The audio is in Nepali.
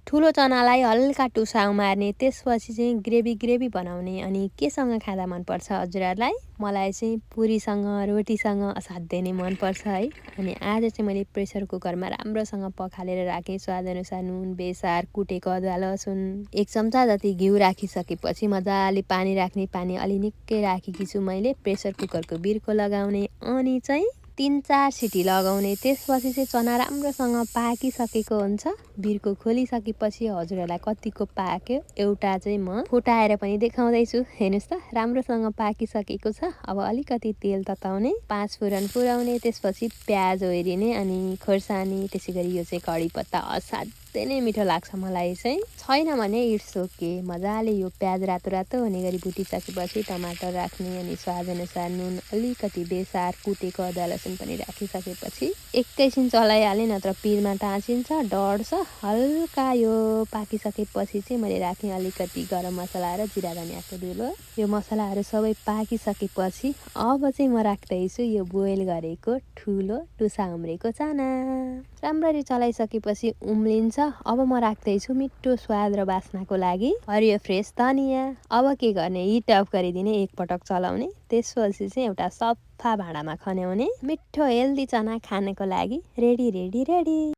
ठुलो चनालाई हल्का टुसा उमार्ने, त्यसपछि चाहिँ ग्रेभी बनाउने। अनि केसँग खाँदा मनपर्छ हजुरहरूलाई? मलाई चाहिँ पुरीसँग, रोटीसँग असाध्यै नै मनपर्छ है। अनि आज चाहिँ मैले प्रेसर कुकरमा राम्रोसँग पखालेर राखेँ। स्वादअनुसार नुन, बेसार, कुटेको अदुवा, लसुन, 1 चम्चा जति घिउ राखिसकेपछि मजाले पानी राख्ने। पानी अलि निकै राखेकी छु मैले। प्रेसर कुकरको बिर्को लगाउने अनि चाहिँ 3-4 सिटी लगाउने। त्यसपछि चाहिँ चना राम्रोसँग पाकिसकेको हुन्छ। बिर्को खोलिसकेपछि हजुरहरूलाई कतिको पाक्यो एउटा चाहिँ म फुटाएर पनि देखाउँदैछु। हेर्नुहोस् त, राम्रोसँग पाकिसकेको छ। अब अलिकति तेल तताउने, 5 फुरन पुर्याउने, त्यसपछि प्याज ओइरिने अनि खोर्सानी, त्यसै गरी यो चाहिँ कडी पत्ता। असाध्यै नै मिठो लाग्छ मलाई चाहिँ। छैन भने इट्स ओके। मजाले यो प्याज रातो रातो हुने गरी भुटिसकेपछि टमाटर राख्ने अनि स्वादअनुसार नुन, अलिकति बेसार, कुटेको अदुवा लसुन पनि राखिसकेपछि एकैछिन चलाइहालेँ, नत्र पिरमा टाँसिन्छ, डढ्छ। हल्का यो पाकिसकेपछि चाहिँ मैले राखेँ अलिकति गरम मसला र जिरा धनियाँको धुलो। यो मसलाहरू सबै पाकिसकेपछि अब चाहिँ म राख्दैछु यो बोइल गरेको ठुलो टुसा उम्रेको चना। राम्ररी चलाइसकेपछि उम्लिन्छ। अब म राख्दैछु मिठो स्वाद र बास्नाको लागि हरियो फ्रेस धनियाँ। अब के गर्ने, हिट अफ गरिदिने, एकपटक चलाउने, त्यसपछि चाहिँ एउटा सफा भाँडामा खन्याउने। मिठो हेल्दी चना खानको लागि रेडी रेडी रेडी।